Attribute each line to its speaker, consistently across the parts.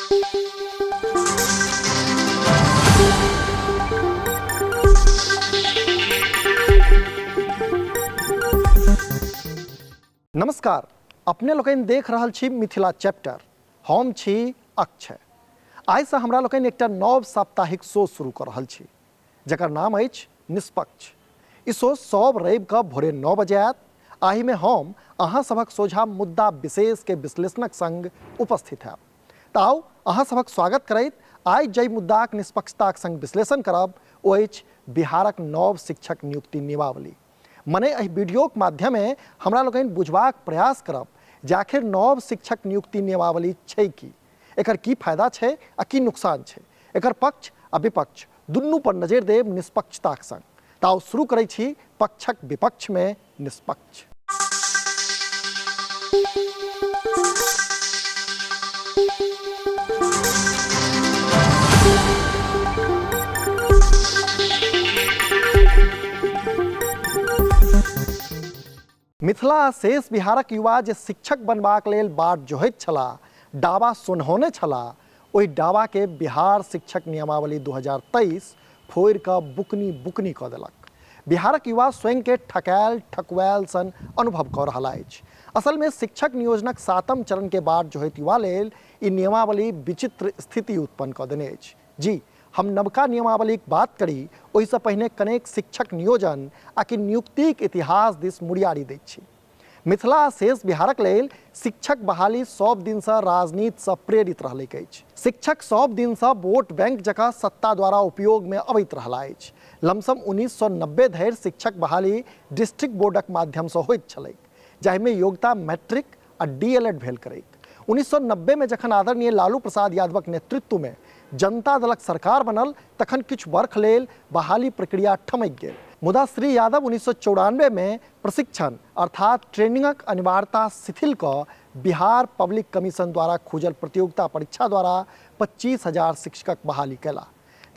Speaker 1: नमस्कार, अपने लोकनि देख रहल छी मिथिला चैप्टर। हम छी अक्षय। आइसँ हमरा लोकनि एकटा नव साप्ताहिक शो शुरू कऽ रहल छी जकर नाम अछि निष्पक्ष। ई शो सब रविके भोरे 9 बजे आयत। एहिमे हम अहाँ सभक सोझा मुद्दा विशेषके विश्लेषणक संग उपस्थित हैब। तऽ आउ अहाँ सभक स्वागत करैत आइ जाहि मुद्दाक निष्पक्षताक संग विश्लेषण करब ओ अछि बिहारक नव शिक्षक नियुक्ति नियमावली। मने एहि वीडियोक माध्यमे हमरा लोकनि बुझबाक प्रयास करब जे आखिर नव शिक्षक नियुक्ति नियमावली छै की, एकर की फायदा छै आ की नुकसान छै, एकर पक्ष आ विपक्ष दुनू पर नजरि देब निष्पक्षताक संग। तऽ आउ शुरू करै छी पक्षक विपक्षमे निष्पक्ष। मिथिला आ शेष बिहारक युवा जे शिक्षक बनबाक लेल बाट जोहैत छलाह, डाबा सोन्हौने छलाह, ओहि डाबाके बिहार शिक्षक नियमावली 2023 फोड़ि कऽ बुकनी बुकनी कऽ देलक। बिहारक युवा स्वयंके ठकायल ठकुआयल सन अनुभव कऽ रहल अछि। असलमे शिक्षक नियोजनक सातम चरणके बाट जोहैत युवा लेल ई नियमावली विचित्र स्थिति उत्पन्न कऽ देने अछि। जी, हम नवका नियमावलीक बात करी ओहिसँ पहिने कनेक शिक्षक नियोजन आ कि नियुक्तिक इतिहास दिस मुड़ियारी दैत छी। मिथिला आ शेष बिहारक लेल शिक्षक बहाली सब दिनसँ राजनीतिसँ प्रेरित रहलैक अछि। शिक्षक सब दिनसँ वोट बैंक जकाँ सत्ता द्वारा उपयोगमे अबैत रहला अछि। लमसम 1990 धरि शिक्षक बहाली डिस्ट्रिक्ट बोर्डक माध्यमसँ होइत छलैक, जाहिमे योग्यता मैट्रिक आ डीएलएड भेल करैक। 1990 मे जखन आदरणीय लालू प्रसाद यादवक नेतृत्वमे जनता दलक सरकार बनल तखन किछु वर्ष लेल बहाली प्रक्रिया ठमकि गेल। मुदा श्री यादव 1994 मे प्रशिक्षण अर्थात ट्रेनिंगक अनिवार्यता शिथिल कऽ बिहार पब्लिक कमीशन द्वारा खुजल प्रतियोगिता परीक्षा द्वारा 25,000 शिक्षकक बहाली कयला,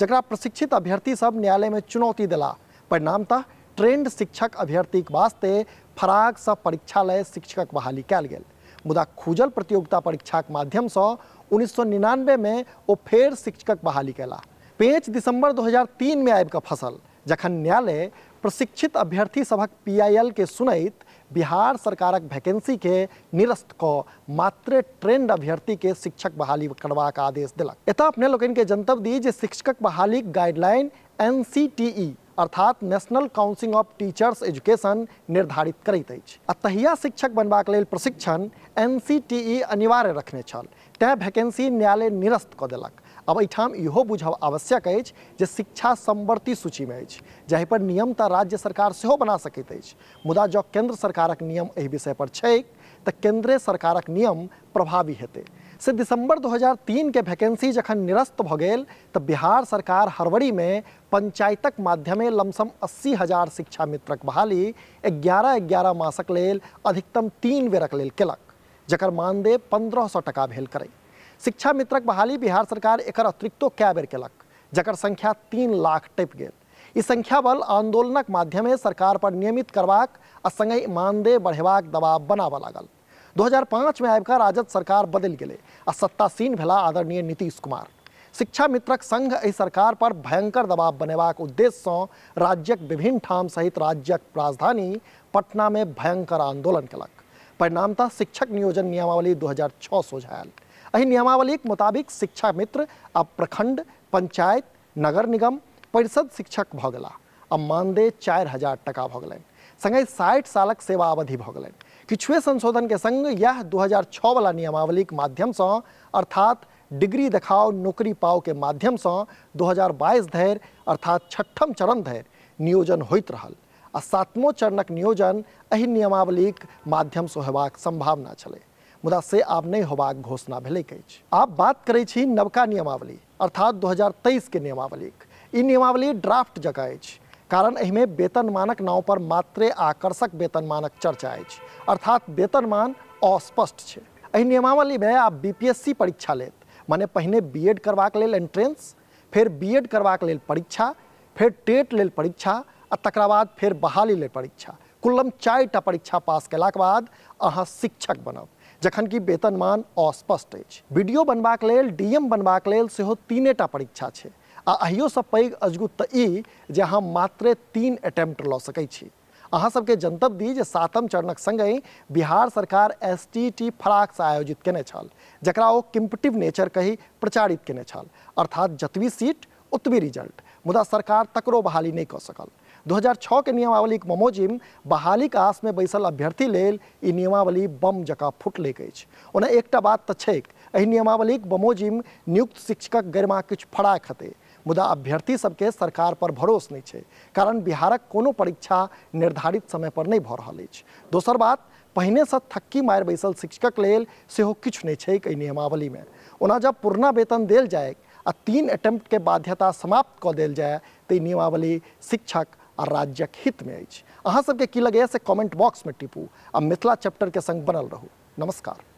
Speaker 1: जकरा प्रशिक्षित अभ्यर्थी सब न्यायालय में चुनौती देला। परिणामतः ट्रेंड शिक्षक अभ्यर्थीक वास्ते फराकसँ परीक्षा लय शिक्षकक बहाली कयल गेल। मुदा खुजल प्रतियोगिता परीक्षाक माध्यमसँ 1999 में ओ फेर शिक्षकक बहाली कयला। 5 दिसंबर 2003 में आबि कऽ फसल, जखन न्यायालय प्रशिक्षित अभ्यर्थी सभक पीआईएल के सुनैत बिहार सरकारक वैकेंसी के निरस्त कऽ मात्रे ट्रेंड अभ्यर्थी के शिक्षक बहाली करबाक आदेश देलक। एतऽ अपने लोकनि के जनतब दी जे शिक्षकक बहालीक गाइडलाइन एनसीटीई अर्थात national council of teachers education निर्धारित करैत अछि आ तहिया शिक्षक बनबाक लेल प्रशिक्षण एनसीटीई अनिवार्य रखने छल, तेँ वैकेंसी न्यायालय निरस्त कऽ देलक। अब एहिठाम इहो बुझब आवश्यक अछि जे शिक्षा समवर्ती सूचीमे अछि, जाहि पर नियम तऽ राज्य सरकार सेहो बना सकैत अछि, मुदा जँ केंद्र सरकारक नियम एहि विषय पर छैक तऽ केंद्रीय सरकारक नियम प्रभावी हेतै। से दिसंबर 2003 के वैकेंसी जखन निरस्त भऽ गेल तऽ बिहार सरकार हड़बड़ीमे पंचायतक माध्यमे लमसम 80,000 शिक्षा मित्रक बहाली 11-11 मासक लेल अधिकतम 3 बेरक लेल केलक, जकर मानदेय 1500 टका भेल करै। शिक्षा मित्रक बहाली बिहार सरकार एकर अतिरिक्तो कए बेर केलक, जकर संख्या 3 लाख टपि गेल। ई संख्या बल आंदोलनक माध्यमे सरकार पर नियमित करबाक आ संगहि मानदेय बढ़ेबाक दबाव बनाबऽ लागल। 2005 में आबिकऽ राजद सरकार बदलि गेलै आ सत्तासीन भेला आदरणीय नीतीश कुमार। शिक्षा मित्रक संघ एहि सरकार पर भयंकर दबाव बनेबाक उद्देश्यसँ राज्यक विभिन्न ठाम सहित राज्यक राजधानी पटना में भयंकर आंदोलन केलक। परिणामतः शिक्षक नियोजन नियमावली 2006 सोझा आयल। एहि नियमावलीक मुताबिक शिक्षा मित्र आ प्रखंड, पंचायत, नगर निगम, परिषद शिक्षक भऽ गेलाह आ मानदेय 4000 टका भऽ गेलनि। संगहि 60 सालक सेवा अवधि भऽ गेलनि। किछुए संशोधन के संग यह 2006 वाला नियमावलीक माध्यमसँ अर्थात डिग्री देखाओ नौकरी पाओ के माध्यमसँ 2022 धरि अर्थात छठम चरण धरि नियोजन होइत रहल आ सातमो चरणक नियोजन एहि नियमावलीक माध्यमसँ होयबाक संभावना छलै, मुदा से आब नहि होबाक घोषणा भेलैक अछि। आब बात करै छी नवका नियमावली अर्थात 2023 के नियमावलीक। ई नियमावली ड्राफ्ट जकाँ अछि, कारण एहिमे वेतनमानक नाव पर मात्रे आकर्षक वेतनमानक चर्चा अछि, अर्थात वेतनमान अस्पष्ट छै। एहि नियमावलीमे आब बीपीएससी परीक्षा लेत, माने पहिने बीएड करबाक लेल एंट्रेंस, फेर बीएड करबाक लेल परीक्षा, फेर टेट लेल परीक्षा आ तकरा बाद फेर बहाली लेल परीक्षा। कुलम 4टा परीक्षा पास कयलाक बाद अहाँ शिक्षक बनब, जखन कि वेतनमान अस्पष्ट अछि। बीडीओ बनबाक लेल, डीएम बनबाक लेल सेहो 3टा परीक्षा छै आ अहियोसँ पैघ अजगुत तऽ ई जे अहाँ मात्रे 3 अटेम्प्ट लऽ सकै छी। अहाँ सबके जनतब दी जे 7म चरणक संगहि बिहार सरकार एसटीटी फराकसँ आयोजित केने छल, जकरा ओ कॉम्पिटिटिव नेचर कहि प्रचारित केने छल, अर्थात जतबी सीट ओतबी रिजल्ट। मुदा सरकार तकरो बहाली नहि कऽ सकल। 2006 के नियमावलीक बमोजिम बहालीक आसमे बैसल अभ्यर्थी लेल ई नियमावली बम जकाँ फुटलैक अछि। ओना एकटा बात तऽ छैक, एहि नियमावलीक बमोजिम नियुक्त शिक्षकक गरिमा किछु फराक हेतै, मुदा अभ्यर्थी सबके सरकार पर भरोस नहि छै, कारण बिहारक कोनो परीक्षा निर्धारित समय पर नहि भऽ रहल अछि। दोसर बात, पहिनेसँ थक्की मारि बैसल शिक्षकक लेल सेहो किछु नहि छैक एहि नियमावलीमे। ओना जब पुरना वेतन देल जाय आ 3 अटेम्प्ट के बाध्यता समाप्त कऽ देल जाय तऽ ई नियमावली शिक्षक आ राज्यक हितमे अछि। अहाँ सबके की लगैए से कमेंट बॉक्समे टिपू आ मिथिला चैप्टर के संग बनल रहू। नमस्कार।